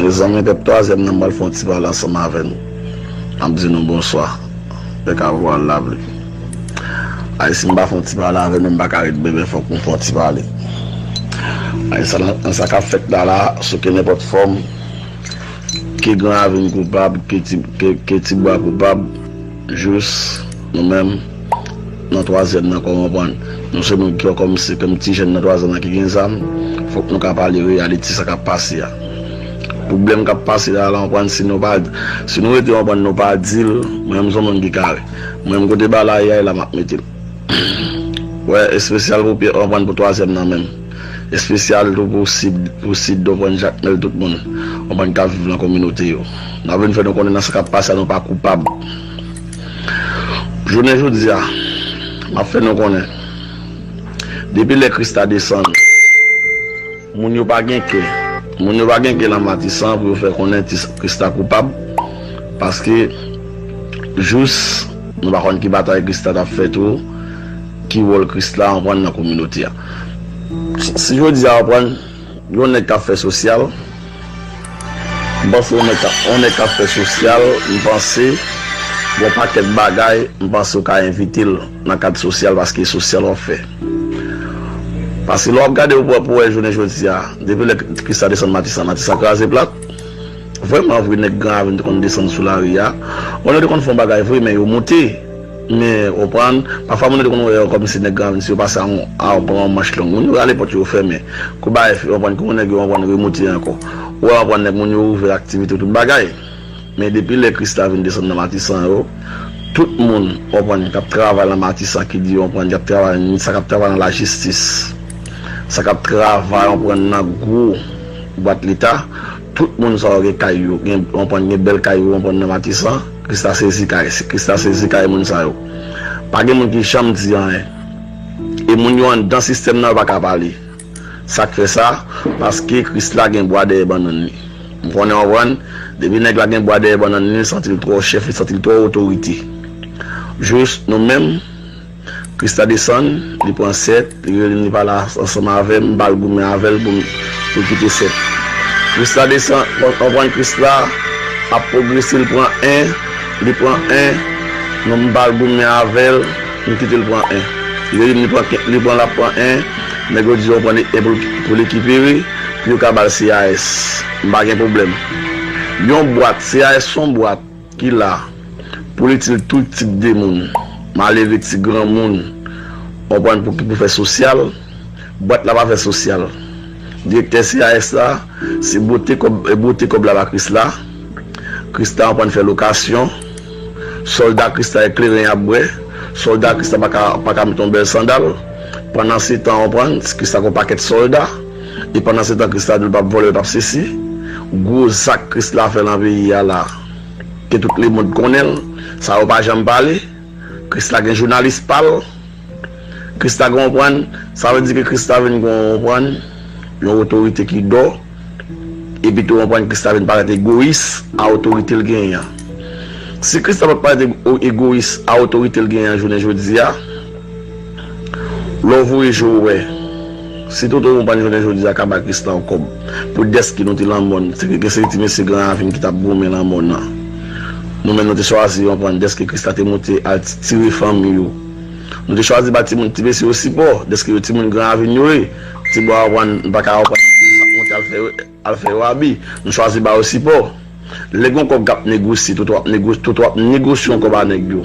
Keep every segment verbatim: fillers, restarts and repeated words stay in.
Mezanmi, pèp twazyèm nan, m pral fè yon ti pale ansanm avè nou. M ap di nou bonswa. Pèk ap pral lapli. Ay, si m pa fè yon ti pale avè nou, m pa ka ret, bebe, fòk m fè yon ti pale. Ay, sa, nan sa k ap fèt la, la, sou ke nenpòt fòm, ke Gran Ravin koupab, ke Ti, ke, ke Ti Bwa koupab, jis nou menm, nan twazyèm nan, kòm w konprann. Nou se moun ki kòmsi, kòm ti jèn nan twazyèm nan ki gen zam, fòk nou ka pale reyalite sa k ap pase a. Pwoblèm k ap pase la, la, w konprann, si nou pa, si nou rete, w konprann, nou pa di l, mwen menm se yon moun ki kare. Mwen menm kote bagay la ye a, e la m ap mete l. Wè, espesyal pou Pyè, w konprann, pou twazyèm nan menm. Espesyal tou pou Sid, pou Sid, w konprann, Jakmèl, tout moun, w konprann, k ap viv nan kominote yo. N ap vin fè nou konnen nan sa k ap pase a, nou pa koupab. Jounen jodi a, m ap fè nou konnen, depi lè Krista desann, moun yo pa gen kè. Moun yo pa gen kè nan Matisan pou yo fè konnen ti, Krista koupab, paske jis nou pa konn ki batay Krista t ap fè tou, ki wòl Krista, w konprann, nan kominote a. Si, si jodi a, w konprann, yon nèg k ap fè sosyal, m panse yon nèg k ap, yon nèg k ap fè sosyal, m panse, gon pakèt bagay, m panse w ka envite l nan kad sosyal, paske sosyal w ap fè. Paske lè w ap gade, w pou, pou wè jounen jodi a, depi lè Krista desann Matisan, Matisan kraze plat. Vrèman vre, nèg Gran Ravin te konn desann sou lari a. Bon, yo te konn fè yon bagay vre, men yo moute. Men, w konprann, pafwa moun yo te konn wè yo kòmsi nèg Gran Ravin, si yo pase a yon, a yon, pran yon manch long, moun yo rale pòt yo, yo fèmen. Kou bagay, w konprann, kou nèg yo, w konprann, remoute ankò. Ou wè, w konprann, nèg moun yo ouvè aktivite, tout bagay. Men depi lè Krista vin desann nan Matisan yo, tout moun, w konprann, k ap travay nan Matisan, ki di, w konprann, k ap travay, sa k ap travay nan lajistis, sa k ap travay, w konprann, nan gwo bwat Leta, tout moun sa yo gen kay yo, gen, w konprann, gen bèl kay yo, w konprann, nan Matisan, Krista sezi kay, Krista sezi kay moun sa yo. Pa gen moun ki janm di anyen. E moun yo anndan sistèm nan, yo pa ka pale. Sa k fè sa? Paske Kris la gen bwa dèyè bannann li. M konnen, w konprann, depi nèg la gen bwa dèyè bannann li, li santi l twò chèf, li santi l twò otorite. Jis nou menm, Kris la desann, li pran sèt, li rele m, li pale ansanm avè m, m ba l goumen avè l pou m, pou l kite sèt. Kris la desann, w konprann, Kris la ap pwogrese, li pran en, li pran en, nou m ba l goumen avè l, m kite l pran en. Li rele m, li pran, li pran, l ap pran en, nèg yo di yo pran en pou, pou rekipere, pou yo ka ba l C A S. M pa gen pwoblèm. Yon bwat, C A S se yon bwat ki la pou l itil tout tip de moun, malere, ti granmoun, w konprann, pou, pou fè sosyal, bwat la pa fè sosyal. Direktè C A S la, se bote kòb, bote kòb la ba Kris la. Kris la, w konprann, fè lokasyon. Sòlda Kris la, e kleren y ap bwè. Sòlda Kris la pa ka, pa ka met yon bèl sandal. Pandansetan, w konprann, Kris la gen yon pakèt sòlda. E pandansetan, Kris la di l p ap vòlè, l p ap sesi. Gwo zak Kris la fè nan peyi a la, ke tout lemonn konnen l, sa yo pa janm pale. Kris la gen jounalis pa l. Kris la gen, w konprann, sa vle di ke Kris la vin gen, w konprann, yon otorite ki dò. Epi tou, w konprann, Kris la vin parèt egoyis a otorite l genyen an. Si Kris la pa t parèt ego-, egoyis a otorite l genyen an jounen jodi a, lè w voye je w wè, si Toto, w konprann, jounen jodi a ka bay Kris la yon kòb pou dèske nou te lanmòn, se ke se ti mesye Gran Ravin ki t ap goumen lanmòn nan. Nou menm, nou te chwazi, w konprann, dèske Kris la te monte al ti-, tire fanmi yo. Nou te chwazi ba timoun, ti mesye yo sipò, dèske yo timoun Gran Ravin yo ye. Ti bwa, w konprann, nou pa ka, w konprann, monte al fè yo, al fè yo abi. Nou chwazi ba yo sipò. Lè gen yon kòb k ap negosye, Toto ap negosye, Toto ap negosye yon kòb a nèg yo.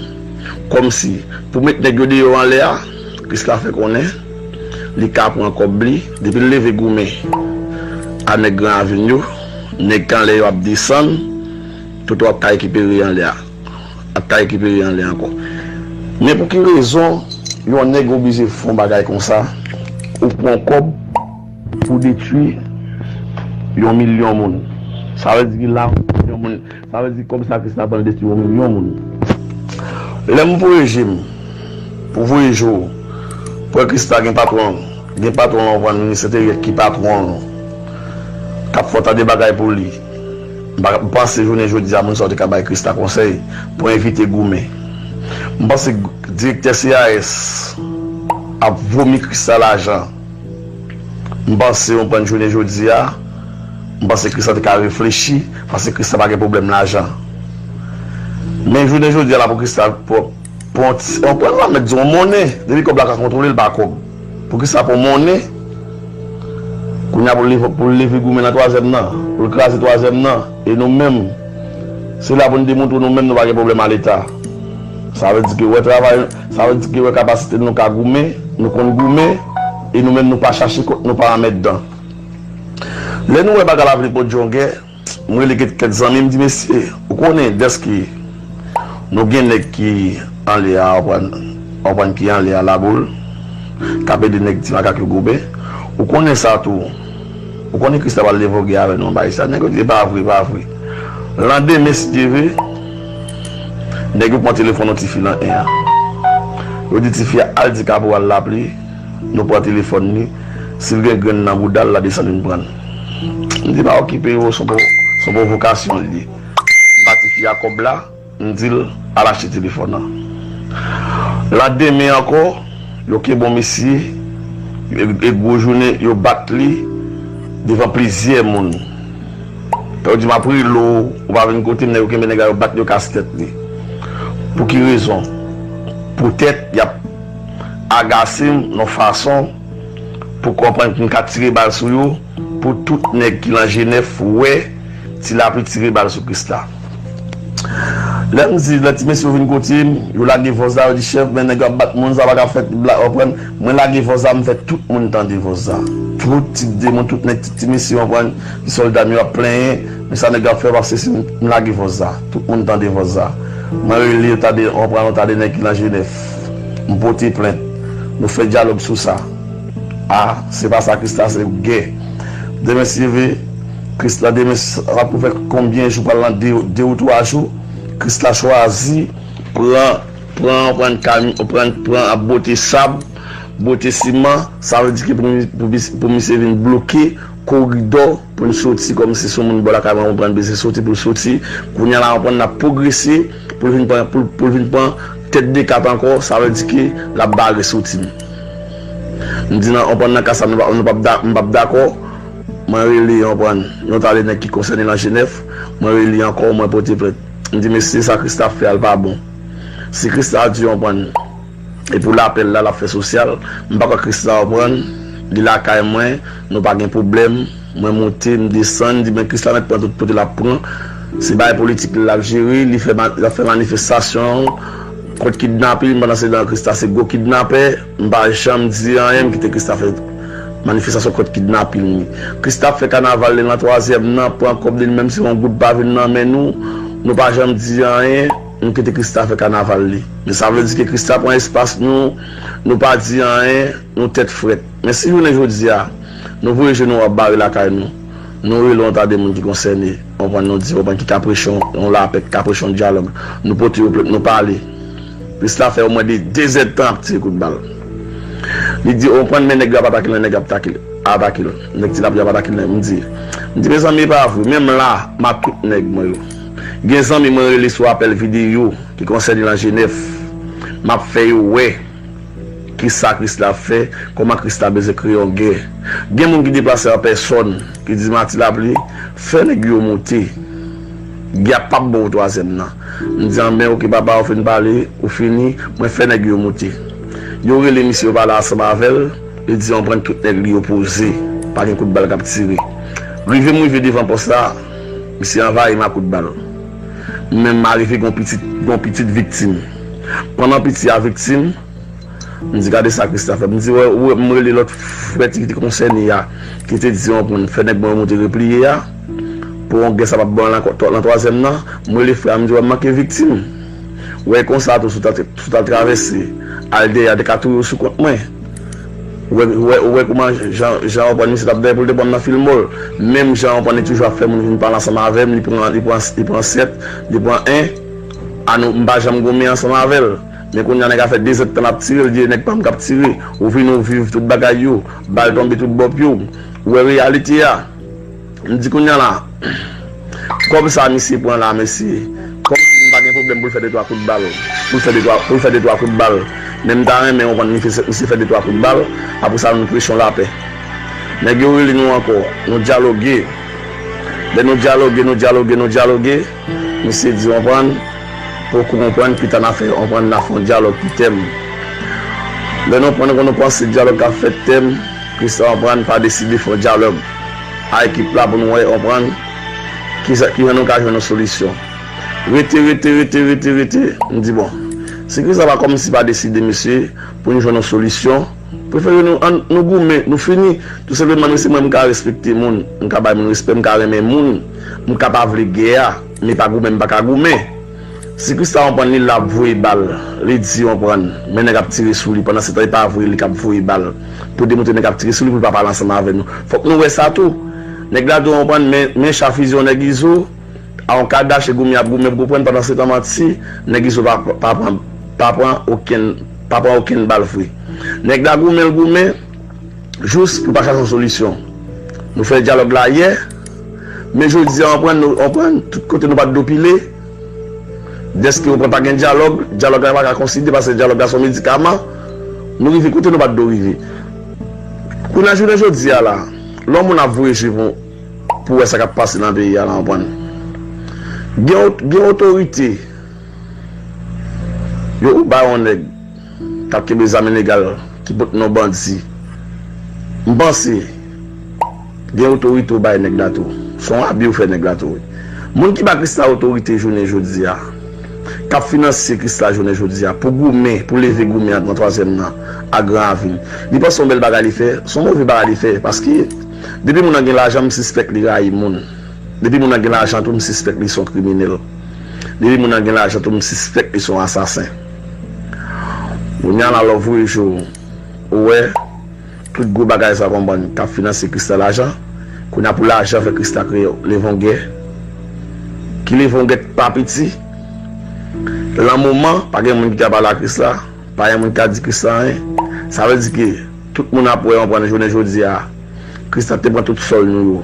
Kòmsi, pou met nèg yo deyò anlè a, Kris la fè konnen li ka pran kòb li, depi l leve goumen a nèg Gran Ravin yo, nèg k anlè yo ap desann, Toto ap ka rekipere anlè a. Ap ka rekipere anlè ankò. Men pou ki rezon yon nèg oblije fè yon bagay konsa, ou pran kòb pou detwi yon milyon moun? Sa vle di ki la, yon milyon moun, sa vle di kòb sa Kris la pran detwi yon milyon moun. Lè m voye je m pou voye je w, pou wè Kris la gen patwon, gen patwon w konprann, minis enteryè ki patwon l, k ap fè w tande bagay pou li. M pa, m panse jounen jodi a, moun sa yo te ka bay Kris la konsèy pou evite goumen. M panse direktè C A S ap vomi Kris la lajan. M panse, w konprann, jounen jodi a, M panse Kristan te ka reflechi, paske Kristan pa gen pwoblèm lajan. Men jounen jodi a la pou Kristan pran yon ti, yon pran yon mèt di yon monnen, depi kòb la ka kontwole l pa kòb. Pou Kristan pran yon monnen, kounye a pou l leve, pou l leve goumen nan twazyèm nan, pou l kraze twazyèm nan, e nou menm, se la pou n demontre nou menm nou pa gen pwoblèm a Leta. Sa vle di ke wè travay, sa vle di ke wè kapasite nou ka goumen, nou konn goumen, e nou menm nou pa chache kont, nou pa anmètdan. Lè nou wè bagay la vle pran djongè, mwen rele kèk, kèk zanmi, m di, mesye, ou konnen dèske nou gen nèg ki anlè a, w konprann, w konprann ki anlè a laboul, k ap ede nèg ti makak yo gobe. Ou konnen sa tou. Ou konnen Kristan pral leve yon gè avè nou anba sa. Nèg yo di, e pa vre, e pa vre. Landemen, si Dye vle, nèg yo pran telefòn yon tifi nan en an. Yo di tifi a al di kaporal la ap li, nou pran telefòn li, si l gen grenn nan bouda l, l a desann vin pran l. M di pa okipe yo, se yon pwo-, se yon pwovokasyon l ye. M ba tifi a kòb la, m di l al achte telefòn nan. Landemen ankò, yo kenbe yon mesye, e, e gwo jounen, yo bat li devan plizyè moun. Yo di m ap rele w, ou pa vin kote m, nèg yo kenbe nèg la, yo bat, yo kase tèt li. Pou ki rezon? Poutèt y ap agase m nan fason pou konprann pou m ka tire bal sou yo, pou tout nèg ki nan Jenèf wè Ti Lapli tire bal sou Krisla. Lè m di, lè ti mesye yo vin kote m, yo lage vòz la, yo di, chèf, men nèg yo ap bat moun, sa pa ka fèt, bla, w konprann? Mwen lage vòz la, m fè tout moun tande vòz la. Tout tip de moun, tout nèg, ti, ti mesye, w konprann? Ti sòlda m yo ap plenyen, men sa nèg yo ap fè, paske si m lage vòz la, tout moun tande vòz la. Mwen rele, yo tande, w konprann, yo tande nèg ki nan Jenèf. M pote plent. Nou fè dyalòg sou sa. A, se pa sa Krisla, se gè. Demen si Dye vle, Krisla demen sa pou fè konbyen jou, pral nan de, de ou twa jou. Krisla chwazi pran, pran, pran kami, pran, pran ap bote sab, bote siman, sa vle di ke pou, pou, pou misye vin bloke koridò pou l soti, kòmsi se yon moun bò lakay mwen, konprann, bezwen soti pou l soti. Kounye a la, konprann, n ap pwogrese pou l vin pran, pou, pou l vin pran tèt de kat ankò, sa vle di ke l ap bare soti m. M di nan, konprann, nan ka sa, nou p ap, nou p ap da-, m p ap dakò. Mwen rele, konprann, yon ta de nèg ki konsène nan Jenèf, mwen rele ankò, mwen pote plent. M di, mesye, sa Krisla ap fè a, l pa bon. Si Krisla di, konprann, e pou lapèl la, l ap fè sosyal. M pa kwè Krisla konprann. Li lakay mwen, nou pa gen pwoblèm. Mwen monte, m desann, di, men Krisla mèt pran tout kote l ap pran. Se bagay politik li l ap jere, li fè ma-, l ap fè manifestasyon kont kidnapin, pandan se tan Krisla se gwo kidnapè. M pa janm di anyen, m kite Krisla fè manifestasyon kont kidnapin li. Krisla ap fè kanaval li nan twazyèm nan, pran kòb li, menm si yon goud pa vin nan men nou, nou pa janm di anyen. Nou kite Krisla fè kanaval li. Men sa vle di ke Krisla pran espas nou, nou pa di anyen, nou tèt frèt. Men si jounen jodi a, nou voye je nou ap bare lakay nou, nou rele yon ta de moun ki konsène, konprann, nou di, konprann, ki ka preche yon, yon lapè, ki ka preche yon dyalòg, nou pote yo plent, nou pale. Krisla fè omwen de, de zèdtan ap tire kout bal. Li di, konprann, men nèg yo ap atake l, nèg yo ap atake l, atake l. Nèg Ti Lapli ap atake l, m di. M di, mezanmi, e pa vre, menm la, m ak tout nèg mwen yo. Gen zanmi mwen rele sou apèl videyo ki konsène nan Jenèf. M ap fè yo wè kisa Krisla ap fè, kòman Krisla bezwen kreye yon gè. Gen moun ki deplase an pèsòn, ki di m a Ti Lapli, fè nèg yo moute. Gè a p ap bon pou twazyèm nan. M di, anben, oke papa, ou fin pale, ou fini, mwen fè nèg yo moute. Yo rele misye, yo pale ansanm avè l, li di, konprann, tout nèg li yo poze, pa gen kout bal k ap tire. Rive m rive devan pòs la, misye anvayi m ak kout bal. Mwen menm m arive gen yon pitit, gen yon pitit viktim. Pandan piti a viktim, m di, gade sa Krisla fè. M di, wè, wè, m rele lòt frè ki te konsène a, ki te di, konprann, fè nèg mwen yo moute repliye a, pou yon gè sa p ap bon nan, nan twazyèm nan. M rele frè a, m di, wè, m manke viktim. Wè, konsa tou, si w ta, si w ta travèse, al dèyè, te ka touye w sou kont mwen. Wè, wè, wè kòman jan, jan w konprann misye t ap dèyè pou l te pran m nan fil mò l. Menm jan w konprann li toujou ap fè moun vin pale ansanm avè m, li pran, li pran, li pran sèt, li pran en. A nou, m pa janm goumen ansanm avè l. Men kounye a nèg la fè de zèdtan l ap tire, l di e nèg pa m k ap tire. Ou vini, ou viv tout bagay yo, bal tonbe tout bò pye w. Ou wè reyalite a. M di kounye a la, kòb sa misye pran la, mesye, kòmsi m pa gen pwoblèm pou l fè de twa kout bal, pou l fè de twa, pou l fè de twa kout bal. Men m ta renmen konprann misye, misye fè de twa kout bal, apre sa nou preche yon lapè. Nèg yo rele nou ankò, nou dyaloge. Lè nou dyaloge, nou dyaloge, nou dyaloge, misye di, konprann, poko konprann, pita n a fè, konprann, n a fè yon dyalòg ki tèm. Lè nou konprann, nou panse dyalòg ka fèt tèm, Christa, konprann, pa deside fè yon dyalòg a ekip la pou nou wè, konprann, ki sa, ki jan nou ka jwenn yon solisyon. Rete, rete, rete, rete, rete, m di, bon, si Christa pa kòmsi pa deside, mesye, pou nou jwenn yon solisyon, prefere nou, ann, nou goumen, nou fini. Tou senpleman, nou, se mwen, m ka respekte moun, m ka bay moun respè, m ka renmen moun, m ka pa vle gè a, men pa goumen, m pa ka goumen. Si Christa, konprann, li la ap voye bal, li di, konprann, men nèg ap tire sou li, pandan se tan e pa vre li k ap voye bal, pou demontre nèg ap tire sou li pou l pa pale ansanm avè nou. Fòk nou wè sa tou. Nèg la tou, konprann, men, men cha fizi yon nèg Izo, a yon kadache goumen ap goumen pou konprann, pandan se tan manti, nèg Izo pa, pa pran, pa pran okenn, pa pran okenn bal vre. Nèg la goumen, l goumen, jous pou pa chache yon solisyon. Nou fè dyalòg la yè, men jodi a, konprann, nou, konprann, tout kote nou pa t do pile, dèske, konprann, pa gen dyalòg, dyalòg la pa ka konsidere, paske dyalòg la se yon medikaman, nou rive kote nou pa t do rive. Kounye a, jounen jodi a la, lè yon moun ap voye je pou, pou wè sa k ap pase nan peyi a la, konprann. Gen, gen otorite, yo ou bay yon nèg k ap kenbe zam ilegal, ki pote non bandi. M panse, gen otorite ou bay nèg la tou. Se yon abi ou fè nèg la tou, wi. Moun ki ba Christa otorite jounen jodi a, k ap finanse Christa jounen jodi a, pou goumen, pou leve goumen an nan twazyèm nan, a Gran Ravin. Li panse yon bèl bagay li fè, se yon move bagay li fè, paske depi moun nan gen lajan, m sispèk li rayi moun. Depi moun nan gen lajan tou, m sispèk li se yon kriminèl. Depi moun nan gen lajan tou, m sispèk li se yon asasen. Kounye a la, lè w voye je w, ou wè, tout gwo bagay sa, konprann, k ap finanse Christa lajan. Kounye a pou lajan fè Christa kreye, leve yon gè. Ki leve yon gè pa piti. Lan moman, pa gen moun ki ka pale a Christa, pa gen moun ki ka di Christa anyen. Sa vle di ke tout moun ap wè, konprann, jounen jodi a, Christa te pran tout sòl nou yo.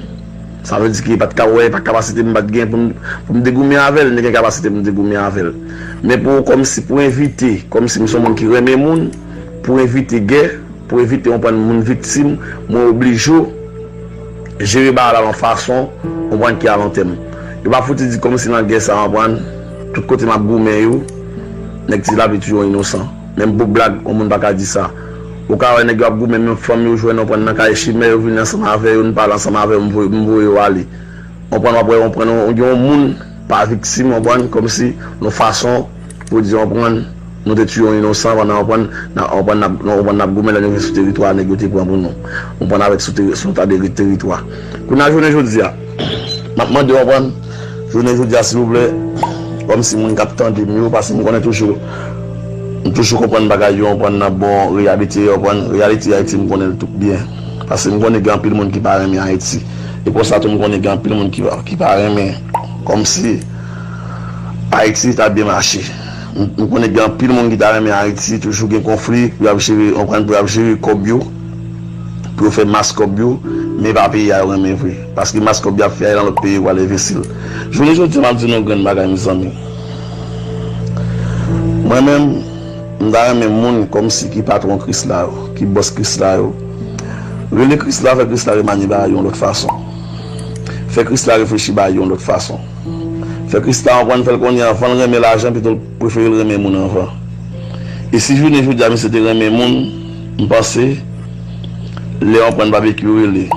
Sa vle di ke pa t ka wè, pa kapasite m pa t gen pou m, pou m degoumen avè l, li gen kapasite pou m degoumen avè l. Men pou, kòmsi pou evite, kòmsi m se yon moun ki renmen moun, pou evite gè, pou evite, konprann, moun viktim, mwen oblije w jere bagay la yon fason, konprann, ki a lon tèm. Yo pa fouti di kòmsi nan gè sa, konprann, tout kote m ap goumen yo, nèg ti lapli touye yon inosan. Menm pou blag, yon moun pa ka di sa. Ou ka wè nèg yo ap goumen, menm fanmi yo jwenn, konprann, nan kay chimè, yo vin ansanm avè yo, nou pale ansanm avè yo, m voye, m voye yo ale. Konprann, w ap wè, konprann, yon, yon moun pa viktim, konprann, kòmsi yon fason pou di, konprann, nou te tiye yon inosan pandan, konprann, n ap, konprann, n ap, konprann, n ap goumen lè nou vin sou teritwa nèg yo te pran pou nou. Konprann, avèk sou teri-, sou ta de teritwa. Kounye a, jounen jodi a, m ap mande, konprann, jounen jodi a, silvouplè, kòmsi moun k ap tande m yo, paske m konnen toujou, m toujou konprann bagay yo, konprann, nan bon reyalite, konprann, reyalite Ayiti, m konnen l tout byen. Paske m konnen gen anpil moun ki pa renmen Ayiti. E konsa tou, m konnen gen anpil moun ki pa, ki pa renmen kòmsi Ayiti ta byen mache. M, m konnen gen anpil moun ki ta renmen Ayiti toujou gen konfli pou y ap jere, konprann, pou y ap jere kòb yo, pou yo fè mas kòb yo, men pa peyi a yo renmen vre. Paske mas kòb y ap fè a nan lòt peyi yo pral envesti l. Jounen jodi a, m ap di nou yon grenn bagay, mezanmi. Mwen menm, m ta renmen moun kòmsi ki patwon Chrisla yo, ki bòs Chrisla yo, rele Chrisla, fè Chrisla remanye bagay yo yon lòt fason. Fè Chrisla reflechi bagay yo yon lòt fason. Fè Chrisla konprann, fè l konnen anvan l renmen lajan, pito l prefere l renmen moun anvan. E si jounen jodi a misye te renmen moun, m panse, lè w konprann Babekyou rele,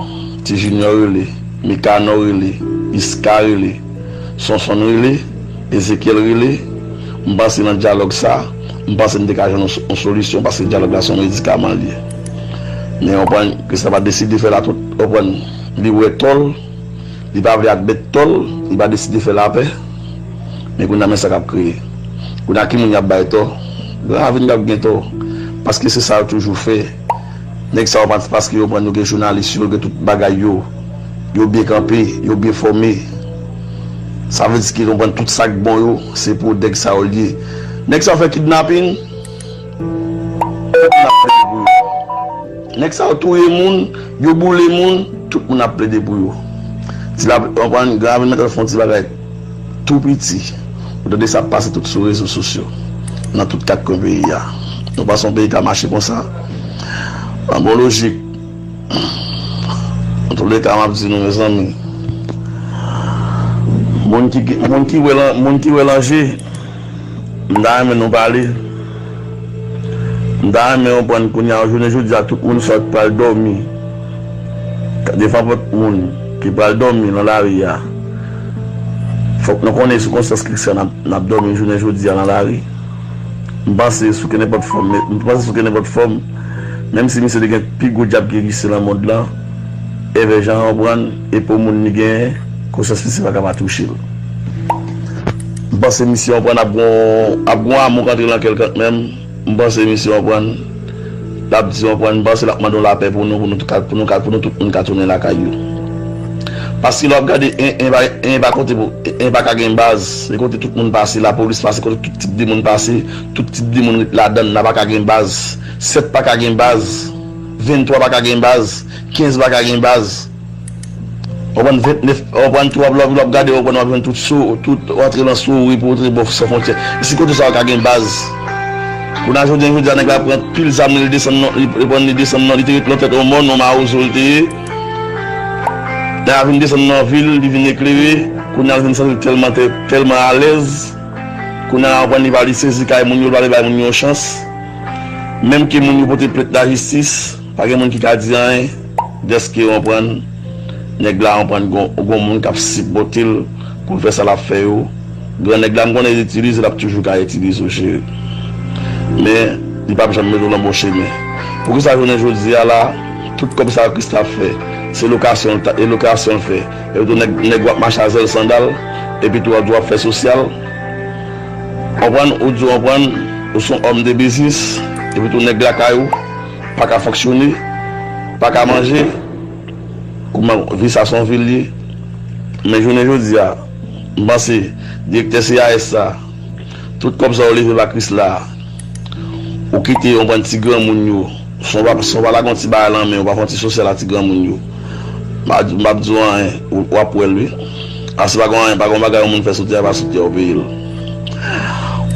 Ti Junior rele, Mikano rele, Iska rele, Sonson rele, Ezekyèl rele, m panse nan dyalòg sa, m panse n te ka jwenn yon, yon solisyon, paske dyalòg la se yon medikaman l ye. Men w konprann, Chrisla pa deside fè l a tout, w konprann, li wè tò l, li pa vle admèt tò l, li pa deside fè lapè. Men kounye a, men sa k ap kreye. Kounye a, ki moun y ap bay tò? Gran Ravin k ap gen tò. Paske se sa yo toujou fè. Nèg sa yo pa, paske yo pran, yo gen jounalis yo, yo gen tout bagay yo. Yo byen kanpe, yo byen fòme. Sa vle di ke yo pran tout sa k bon yo, se pou nèg sa yo l ye. Nèg sa yo fè kidnaping, tout moun ap plede pou yo. Nèg sa yo touye moun, yo boule moun, tout moun ap plede pou yo. Ti la, w konprann, Gran Ravin mèt al fè yon ti bagay tou piti. Ou tande sa ap pase tout sou rezo sosyo, nan tout kat kwen peyi a. Nou panse yon peyi ka mache konsa? An bon lojik. Antouleka, m ap di nou, mezanmi, Moun ki, moun ki wè lan, moun ki wè lanje, m ta renmen nou pale. M ta renmen konprann kounye a, jounen jodi a, tout moun sòt pral dòmi. Devan pòt moun ki pral dòmi nan lari a. Fòk nou konnen sou konsyans Krisyan n ap, n ap dòmi jounen jodi a nan lari. M panse sou kenenpòt fòm, m panse sou kenenpòt fòm, menm si misye te gen pi gwo djab ki egziste nan mond lan, Èvè Jan an pran, e pou moun li genyen, konsyans misye pa ka pa touche l. M panse misye an pran ap gon, ap gon amou k antre nan kè l kanmenm. M panse misye an pran, l ap di an pran, m panse l ap mande yon lapè pou nou, pou nou, tout ka, pou nou ka, pou nou tout moun ka tounen lakay yo. Paske lè w ap gade, en, en, pa, en pa kote pou, en pa ka gen baz, se kote tout moun pase, lapolis pase, kote tout tip de moun pase, tout tip de moun ret ladan l, la pa ka gen baz. Sèt pa ka gen baz. Venntwa pa ka gen baz. Kenz pa ka gen baz. Ou konprann, ventnèf, ou konprann, tou w ap, lè w ap gade, ou konprann, w ap jwenn tout so, tout, w antre nan Sori pou w antre bò San Fwontyè. E si kote sa yo ka gen baz? Kounye a, jodi a, jodi a, nèg la pran pil zam li, li desann nan, li, li pran, li desann nan, li te ret nan tèt yon mòn, yon mawozo li te ye. Lè a vin desann nan vil, li vin eklere. Kounye a, l vin santi l tèlman, tè-, tèlman alèz. Kounye a, w konprann, li pa, li sezi kay moun yo, li pa vle bay moun yo yon chans. Menm ke moun yo pote plent lajistis, pa gen moun ki ka di anyen, dèske w konprann, nèg la w konprann gon, gon moun k ap sipòte l pou l fè sa l ap fè yo. Gran nèg la, m konnen l itilize, l ap toujou ka itilize w, cheri. Men, li p ap janm mete w nan bon chemen. Poukisa jounen jodi a la, tout kòb sa yo Christa ap fè, se lokasyon l ta, e lokasyon l fè. Epi tou nèg, nèg w ap mache a zèl sandal, epi tou w ap di w ap fè sosyal. Konprann, ou di w konprann, ou se yon òm de biznis, epi tou nèg lakay ou pa ka fonksyone, pa ka manje. Kouman vi sa se yon vi l ye. Men jounen jodi a, m panse, direktè C A S sa, tout kòb sa yo leve pa Chrisla, ou kite yon bann ti granmoun yo, si w pa, si w pa lage yon ti bagay nan men, ou pa fè yon ti sosyal a ti granmoun yo, m ap, m ap di w anyen, ou, w ap wè l wi. Asi pa gen anyen, pa gen bagay yon moun fè sou tè a, pa sou tè a ou peye l.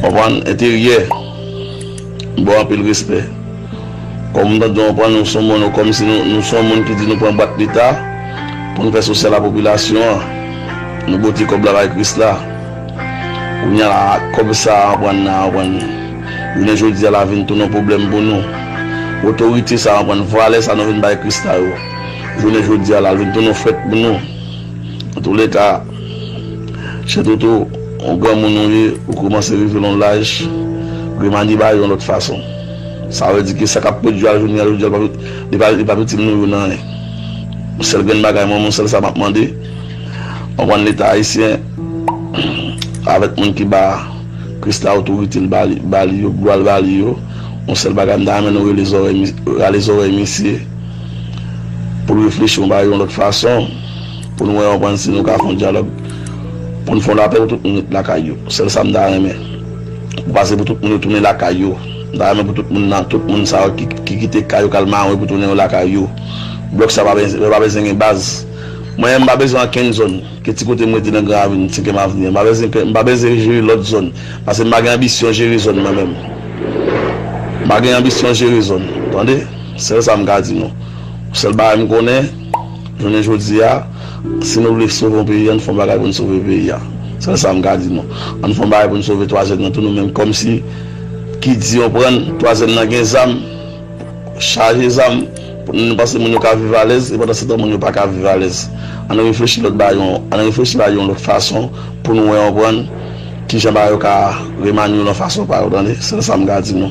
Konprann? Enteryè, m ba w anpil respè. Kòm m tande w pran nou se yon moun, kòmsi nou, nou se yon moun ki di nou pran bwat leta pou n fè sosyal a popilasyon an. Nou bote kòb la bay Chrisla. Kounye a la, kòb sa a pran nan, pran. Jounen jodi a la vin tounen yon pwoblèm pou nou. Otorite sa a pran, valè sa nou vin bay Chrisla yo. Jounen jodi a la, l vin tounen yon frèt pou nou. Antouleka, chè Toto, yon granmoun ou ye, ou kòmanse rive nan laj, remanye bagay yo yon lòt fason. Sa vle di ke sa k ap pwodui a jounen jodi a, li pa, li pa, li p ap itil nou yo nan anyen. Yon sèl grenn bagay, mwen, yon sèl sa m ap mande, w konprann, Leta ayisyen, avèk moun ki ba Chrisla otorite l ba li, ba li yo, glwa l ba li yo, yon sèl bagay, m ta renmen nou rele zòrèy mi-, rale zòrèy misye, pou l reflechi yon bagay yon lòt fason, pou n wè, w konprann, si nou ka fè yon dyalòg, pou n fè yon lapè pou tout moun ret lakay yo. Sèl sa m ta renmen. Pou pase pou tout moun yo tounen lakay yo. M ta renmen pou tout moun nan, tout moun sa yo ki, ki kite kay yo k al mawe pou tounen yo lakay yo. Blòk sa pa bezwen, pa bezwen gen baz. Mwen menm, m pa bezwen ankenn zòn. Ke ti kote m rete nan Gran Ravin, Senkyèm Avni an, m pa bezwen, m pa bezwen jere lòt zòn. Paske m pa gen anbisyon jere zòn mwen menm. M pa gen anbisyon jere zòn. Tande? Sèl sa m ka di nou. Sèl bagay m konnen, jounen jodi a, si nou vle sove yon peyi, ann fè yon bagay pou n sove peyi a. Sèl sa m ka di nou. Ann fè yon bagay pou n sove Twa Zèn nan tou nou menm. Kòmsi ki di yon pran Twa Zèn nan gen zam, chaje zam, nou panse moun yo ka viv alèz, e pandan se tan moun yo pa ka viv alèz. Ann reflechi lòt bagay, ann reflechi bagay yon lòt fason pou nou wè yon pran kijan bagay yo ka remanye yon lòt fason pa yo, tande? Sèl sa m ka di nou.